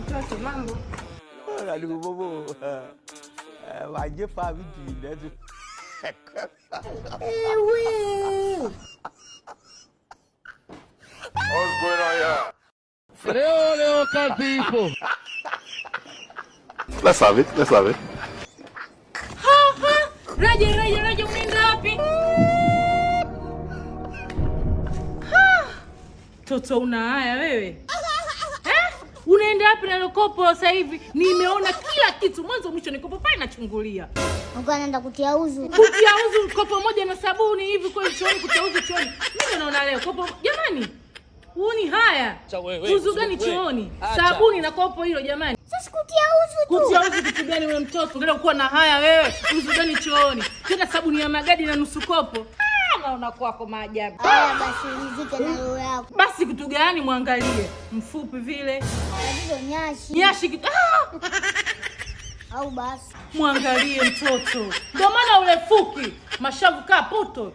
Mtoto, mambo. Bobo, wagye fa bi di n'ɛso. Ewe. What's going on here? Leo leo kazi ipo. Let's have it. Let's have it. Ha, ha. Raje, Raje, Raje, unaenda wapi? Ha! Toto una haya wewe. Eh? Unaenda wapi na kopo sasa hivi? Nimeona kila kitu mwanzo mwisho, nikopo pale nachungulia. Nilikuwa naenda kutia uzu. Kutia uzu kopo moja na sabuni hivi kweli chooni, kutia uzu chooni. Mimi naona leo kopo jamani. Huni haya. Uzu gani chooni? Sabuni na kopo hilo jamani. Sasa kutia uzu tu. Kutia uzu kitu gani wewe mtoto? Ungeenda kuwa na haya wewe. Uzu gani chooni? Tena sabuni ya magadi na nusu kopo. Ah, naona kwako maajabu. Haya basi nizike na roho yako. Basi kitu gani mwangalie? Mfupi vile. Tatizo nyashi. Nyashi kitu. Ah! Au basi. Mwangalie mtoto. Ndio maana urefuki. Mashavu kaa puto.